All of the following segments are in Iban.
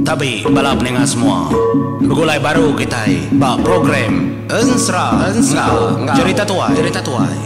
Tabi bala peninga semua. Begulai baru kitai ba program Ensera enggau Jerita Tuai. Jerita Tuai.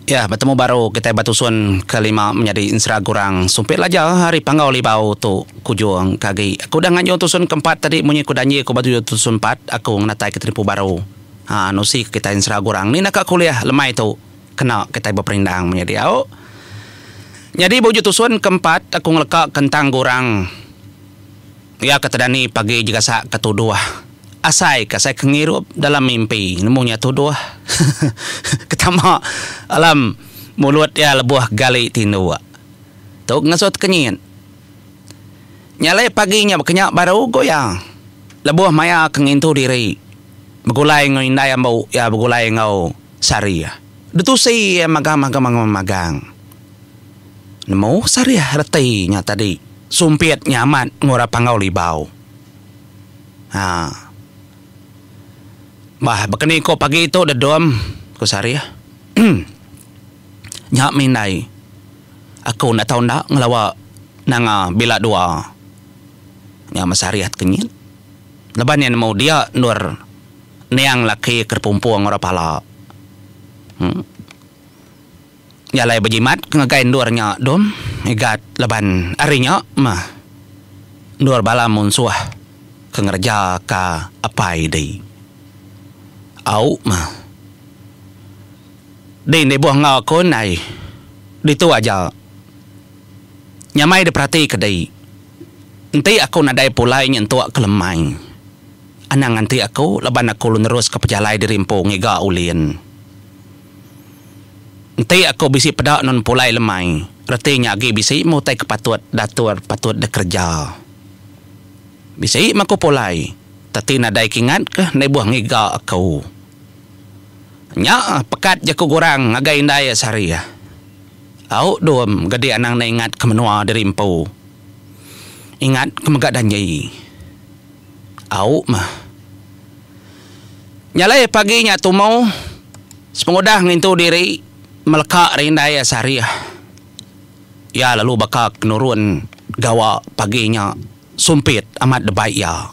Ya, betemu baru kitai ba tusun kelima menyadi Ensera Gurang Sumpit Laja ari Panggau Libau tu kujung ke agi. Aku udah nganjung tusun keempat tadi munyi ku danji aku ba tuju tusun empat aku ngenatai ke tenipu baru. Ha nusi ke kitai Ensera Gurang ni naka kuliah lemai tu kena kitai beperindang menyadi au. Nyadi ba uju tusun keempat aku ngeleka kentang Gurang. Iya ke tedani pagi jegasak ke tuduh. Asai ke asai ke ngirup dalam mimpi nemu nya tuduh. Ke tama alam mulut iya lebuh gali tinduk. Tu ngasuh tekenyit. Nya alai pagi nya bekenya baru ku iya. Lebuh maya ke ngintu diri begulai enggau indai ambu iya begulai enggau Sariah. Ditusi iya magang magang magang magang. Nemu Sariah reti nya tadi sumpit nya amat ngura Panggau Libau. Ha. Bah bekeni ko pagi tu dedom, ku Sariah. Nya mih indai. Aku enda tau enda ngelawa nanga bila dua. Nya meh Sariah tekenyit. Laban iya nemu dia endur niang laki ke dipumpung orang pala. Em. Nya alai bejimat ke ngagai endur nya dom igat laban ari nya meh endur bala munsuh ke ngereja ka apai di. Au meh. Di nibuh enggau aku indai ditu aja. Nyamai diperati ke di. Enti aku nadai pulai nyentuk ke lemai. Anang nganti aku laban aku lu neruska pejalai diri empu ngiga ulin. Enti aku bisi peda nun pulai lemai, reti nya agi bisi meh utai ke patut datur patut dikereja. Bisi meh aku pulai, teti nadai kingat ke ndai buh ngiga aku. Nya pekat jaku gurang ngagai indai iya sehari. Au dum gedi anang enda ingat ke menua diri empu. Ingat ke mega danji. Au meh. Nya alai pagi nya tumu sepengudah ngintu diri meleka ari indai iya sehari. Iya lalu baka ke nurun gawa pagi nya sumpit amat debai iya.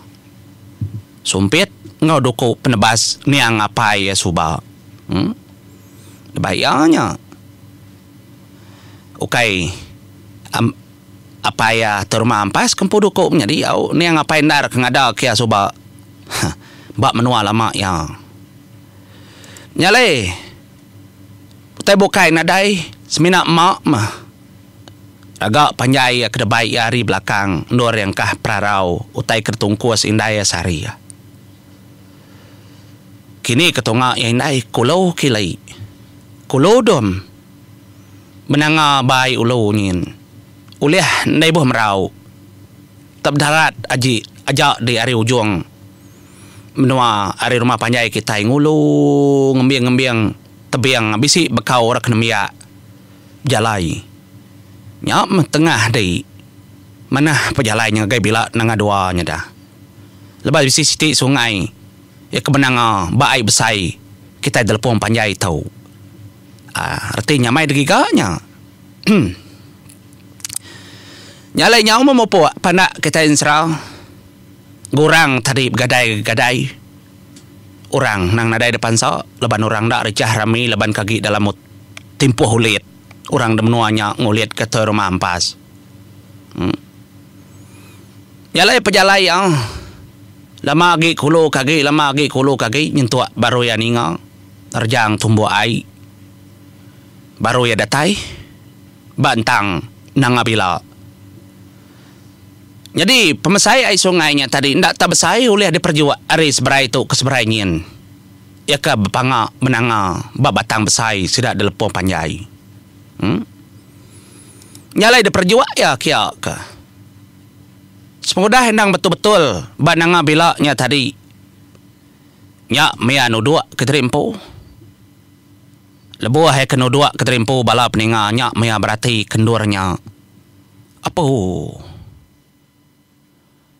Sumpit enggau duku penebas niang apai iya suba. Em debai iya nya. Ukai am apai iya terumah ampas ke empu duku menyadi au niang apai endar ke ngada ke iya suba. Ba menua lama iya. Nya alai utai bukai nadai semina ema meh raga panjai iya ke debai iya ari belakang endur iya engkah perarau utai ke ditungkus indai iya sehari. Kini ke tunga iya indai kulu kili. Kulu dum benanga bai ulu nyin ulih enda ibuh merau. Tebdarat aji aja di ari ujung menua ari rumah panjai kitai ngulu ngembing-ngembing tebing bisi bekau orang ke nembiak bejalai. Nya meh tengah di manah pejalai nya ngagai bila nanga dua nya dah. Lebuh bisi siti sungai iya ke benanga ba ai besai kitai telepung panjai tu. Aaa reti nya mai digiga nya. Nya alai nyau memupuk pandak kitai ensera gurang tadi begadai gadai orang nang nadai da pansa laban orang enda richah rami laban ke agi dalam timpuh ulit orang da menua nya ngulit ke tuai rumah ampas. Em. Nya alai pejalai iya lama agi kulu ke agi lama agi kulu ke agi nyentuk baru iya ninga rejang tumbuk ai baru iya datai. Ba entang Nanga Bila. Nyadi pemesai ai sungai nya tadi enda tak besai ulih diperejuk ari seberai tu ke seberai nyin. Iya ke bepanga benanga ba batang besai sida di Lepong Panjai. Em. Nya alai diperejuk iya kia ke. Sepengudah endang betul-betul ba Nanga Bila nya tadi nya mia nuduk kediri empu. Lebuh iya ke nuduk keterimpu bala peninga nya maya berati ke endur nya. Apu.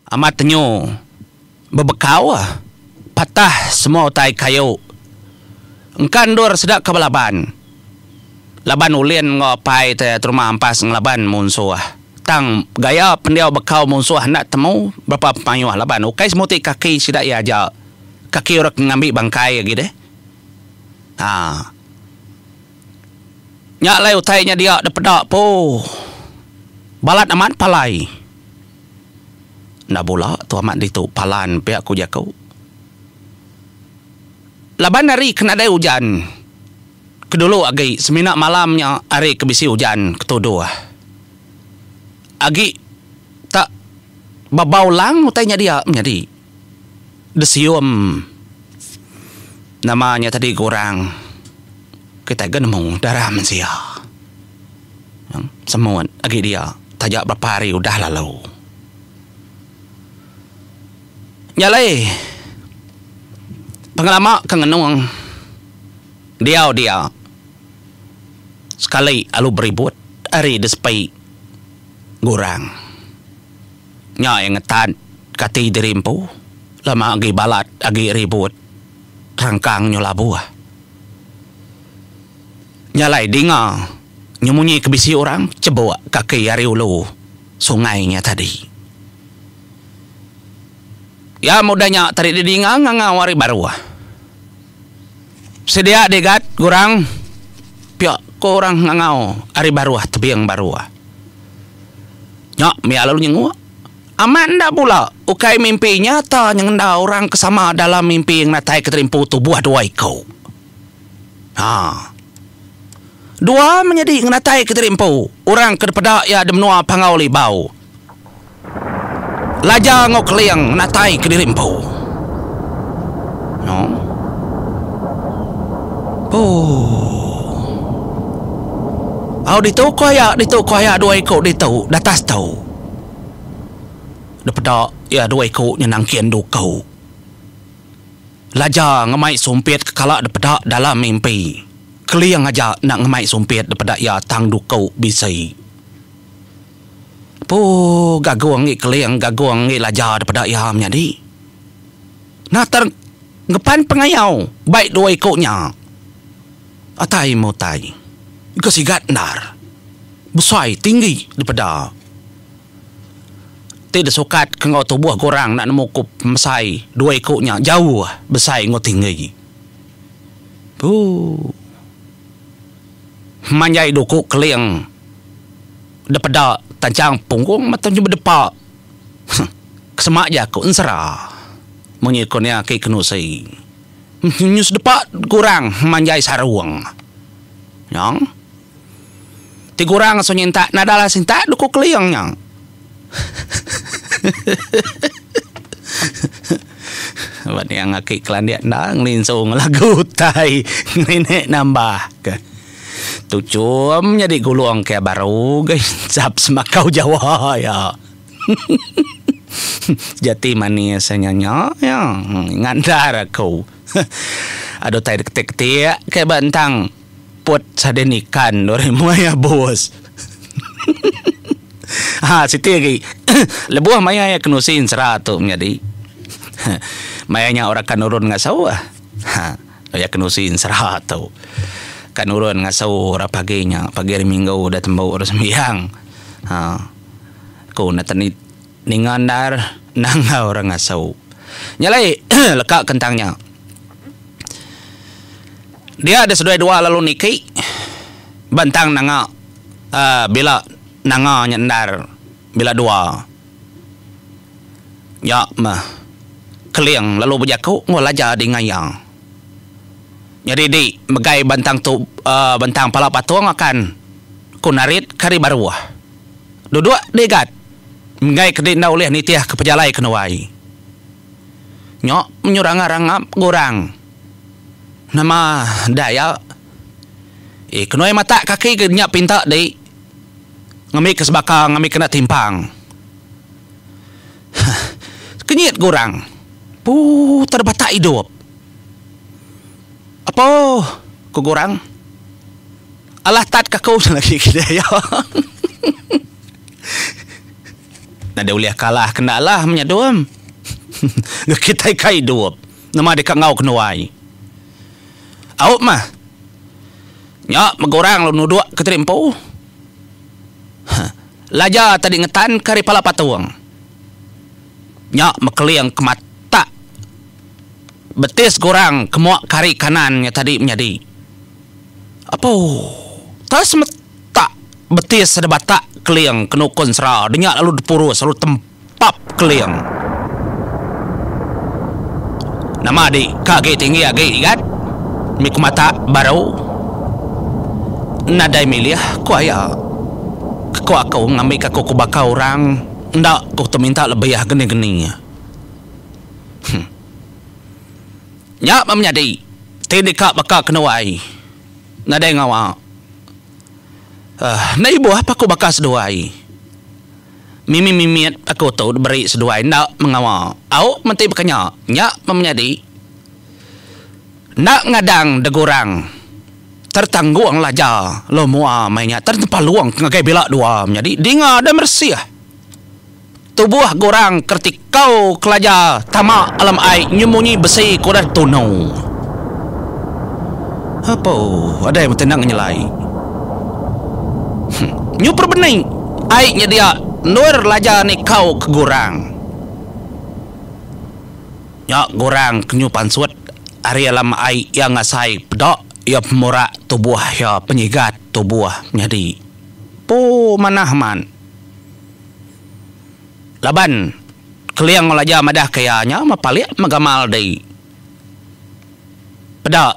Amat tenyu bebekau ah. Patah semua utai kayu. Engka endur sida ke belaban. Laban ulin enggau apai te terumah ampas ngelaban munsuh. Tang gaya pendiau bekau munsuh enda temu berapa pemayuh laban ukai semuti kaki sida iya aja. Kaki orang ke ngambi bangkai agi deh. Haa. Nya alai utai nya dia dipeda po. Balat amat palai. Enda bula tu amat ditu palan pia ku jaku. Laban hari ke nadai ujan ke dulu agi semina malam nya hari ke bisi ujan ketuduh. Agi tak bebau lang utai nya dia menyadi desium nama nya tadi gurang kitai ga nemu darah mensia. Semut agi dia taja berapa hari udah lalu. Nya alai, pengelama ke ngenung diau dia sekali alu beribut ari disepi gurang. Nya iya ngetat ke ati diri empu lama agi balat agi ribut rangkang nyu labuh. Nya alai dinga nyemunyi ke bisi orang chebuk kaki ari ulu sungai nya tadi. Iya mudah nya tadi didinga ngangau ari baruh. Sedia digat gurang pia ko orang ngangau ari baruh tebing baruh. Nya mia lalu nyenguk. Amat enda bula ukai mimpi nyata nyengenda orang ke sama dalam mimpi ngenatai keterimpu tubuh dua iku. Ha. Dua menyadi ngenatai keterimpu orang ke dipeda iya di menua Panggau Libau. Laja enggau Keling natai kediri empu. No. Ooh. Au ditu ko aya, ditu ko aya dua iku ditu datas tu. Dipeda iya dua iku nya nangkin duku. Laja ngemai sumpit ke kala dipeda dalam mimpi. Keling aja enda ngemai sumpit dipeda iya tang duku bisi. Pooh gagung enggi Keling gagung enggi Laja daripada iya menyadi. Nater ngepan pengayau bai dua iku nya. Atai mutai ke sigat endar besai tinggi daripada ti disukat ke enggau tubuh ke orang enda nemu ku pemesai dua iku nya jauh besai enggau tinggi. Pooh. Manjai duku Keling depeda tanchang punggung mata nyu bedepa. Kesemak jaku ensera munyi ku nia aki kenusi. Nyu sedepa kurang manjai sarung. Nyong. Ti kurang asu nyintak nadai lah sintak duku Keling nya. Ba niang aki kelandik enda ngelinsung lagu utai ngelinik nambah ke. Tuchum nyadi gulung ke baru ga insap semakau Jawa iya. Sejati manis nya nya iya ngandar aku. Adu utai diketik-ketik ke ba entang put sadin ikan duri muai abus. Ha siti agi lebuh maya iya kenusi ensera tu menyadi. Maya nya orang ka nurun ngasu ha iya kenusi ensera tu. Ka nurun ngasu orang pagi nya pagi hari minggu udah tembu orang sembiang. Ha ku neta ninga endar nangga orang ngasu. Nya alai leka kentang nya. Dia deh seduai dua lalu niki ba entang nanga uhh bila nanga nya endar bila dua. Nya meh Keling lalu bejaku enggau Laja dinga iya. Nyadi di megai ba entang tu uhh ba entang pala patung akan ku narit ke hari baruh. Duduk digat enggai ke di enda ulih nitih ke pejalai kenuai. Nya menyuranga-rangap gurang. Nama daya. Eh kenoi matak kaki ke nya pinta di ngambi ke sebaka ngambi kena timpang. Heh kenyit gurang. Puu terbatak idup. Apo ku gurang. Alah tat ka aku lagi ke daya. Nadai ulih kalah kena alah menyadum. Ga kitai ka idup. Nama deka enggau kenuai. Au mah. Nya mega orang lalu nuduk ke tadi empu. Huh. Laja tadi ngetan ke ari pala patung. Nya mekeling ke matak betis gorang ke mua ke ari kanan nya tadi menyadi. Apu. Tas metak betis da batak keling ke nukun sera da nya lalu dipurus lalu tempap keling. Nama di ka agi tinggi agi igat mih ku matak baru nadai milih ku aya. Ku aku ngambika aku ku baka orang enda ku teminta lebih geni-geni. Huh. Nya meh menyadi ti deka baka kenuai nadai ngawa. Uhh enda ibuh pa aku baka seduai. Mimit-mimit aku tu diberi seduai enda mengawa. Au menti baka nya. Nya meh menyadi. Enda ngadang degurang tertanggung laja lo mua meh nya tertempalung ngagai bila dua menyadi dinga deh meresih. Tubuh gurang kertikau kelaja tama alam ai nyemunyi besi ke udah ditunu. Apo adai meti enda ngenyelai. Huh. Nyu perbeni ai nyedia endur laja nikau ke gurang. Nya gurang ke nyu pansut ari alam ai iya ngasai peda iya pemurak tubuh iya penyigat tubuh nyadi. Po manah amat. Laban Keling Laja madah ke iya nya meh palik meh gamal di peda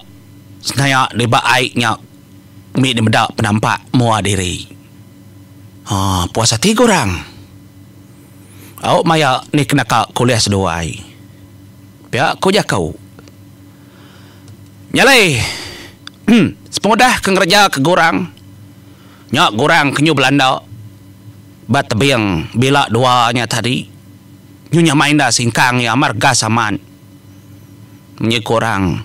senaya di ba ai nya mih di meda penampak mua diri. Haa puas ati ga orang. Au maya ni ke naka ke ulih seduai. Pia ku jaku. Nya alai sepengudah ke ngereja ke gurang nya gurang ke nyu belanda. Ba tebing bila dua nya tadi, nyu nyamai enda singkang iya amat regas amat. Munyi ku orang,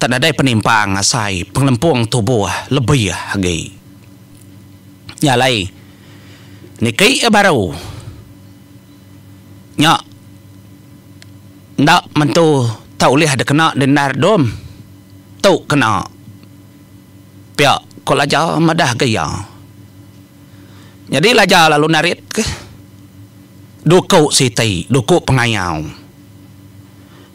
tak nadai penimpang asai pengelempung tubuh lebih agi. Nya alai, niki iya baru. Nya enda mentu tau ulih dikena dendar dom. Tu kena. Pia ku Laja madah ga iya. Nyadi Laja lalu narit ke duku siti, duku pengayau.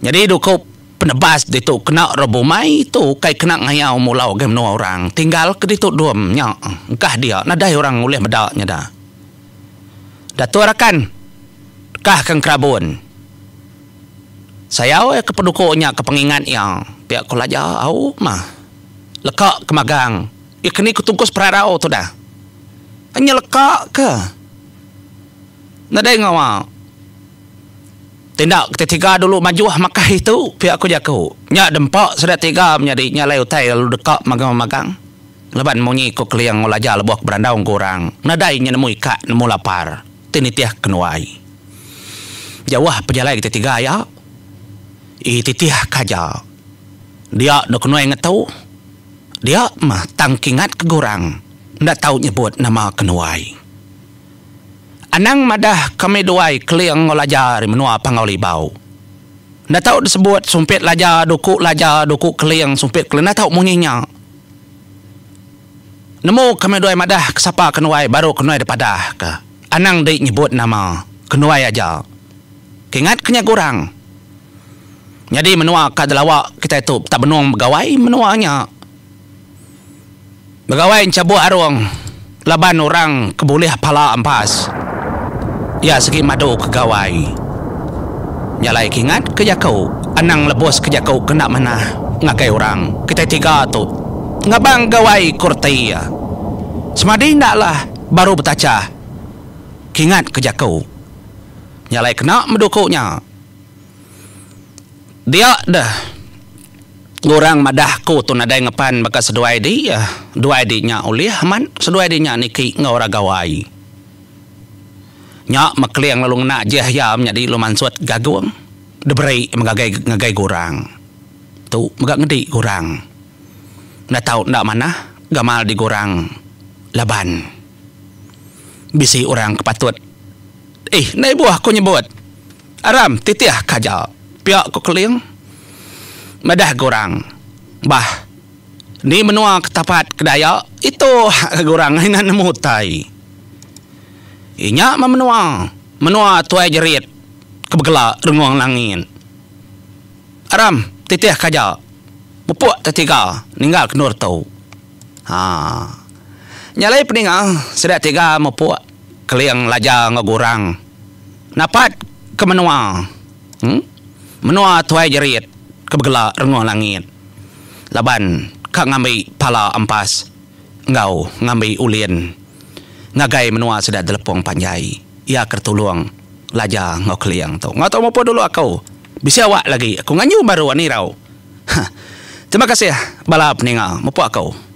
Nyadi duku penebas ditu kena orang bumai tu ukai kena ngayau mulau ngagai menua orang. Tinggal ke ditu dum nya engkah dia nadai orang ulih meda nyeda. Datuk Rakan kah ke engkerabun. Sayau iya ke peduku nya ke pengingat iya pia ku Laja au mah. Leka ke magang. Iya keni ku tungkus perarau tu dah. Nya leka ke. Nadai ngawa. Tinda ke tiga dulu majuh makai tu pia ku jaku. Nya dempa sida tiga menyadi nya alai utai lalu deka magang-magang. Laban munyi ku Keling enggau Laja lebuh ke berandau enggau orang nadai nya nemu ikak nemu lapar ti nitih kenuai. Jauh pejalai ke tiga iya. Ii titih ka aja. Dia dok kenuai ngetu. Dia mah tang kingat ke gurang enda tau nyebut nama kenuai. Anang madah kami duai Keling enggau Laja ari menua Panggau Libau. Enda tau disebut sumpit Laja duku Laja duku Keling sumpit Keling enda tau munyi nya. Nemu kami duai madah ke sapa kenuai baru kenuai dipadah ke. Anang di nyebut nama kenuai aja. Kingat ke nya gurang. Nyadi menua ka delawa kitai tu tak benung begawai menua nya. Begawai enchabuk arung laban orang ke bulih pala empas. Iya sigi madu ke gawai. Nya alai ke ingat ke jaku anang lebus ke jaku ke enda manah ngagai orang kitai tiga tu ngabang gawai ku reti iya. Semadi enda lah baru betachah ke ingat ke jaku. Nya alai kena meduku nya. Dia deh orang madah aku tu nadai ngepan baka seduai di duai di nya ulih amat seduai di nya niki enggau orang gawai. Nya mekeling lalu ngena ajih iya menyadi lalu mansut gagung diberi megagai ngagai gurang. Tu mega ngedi gurang. Enda tau enda manah gamal digurang laban bisi orang ke patut. Eh enda ibuh aku nyebut. Aram titih ka aja, pia ku Keling. Madah Gurang. Bah. Ni menua ke tapat ke daya itu Gurang enda nemu utai. Inya meh menua, menua tuai jerit ke begela rengung langit. Aram titih ke aja mupuk tetiga ninggal ke endur tu. Haa. Nya alai peninga sida tiga mupuk Keling Laja enggau Gurang napat ke menua. Em. Menua tuai jerit ke begela rengung langit. Laban ka ngambi pala empas enggau ngambi ulin ngagai menua sida Delepong Panjai iya ke tulung Laja enggau Keling tu. Enggau tu mupuk dulu aku. Bisi awak lagi aku nganju baru ani irau. Terima kasih bala peninga mupuk aku.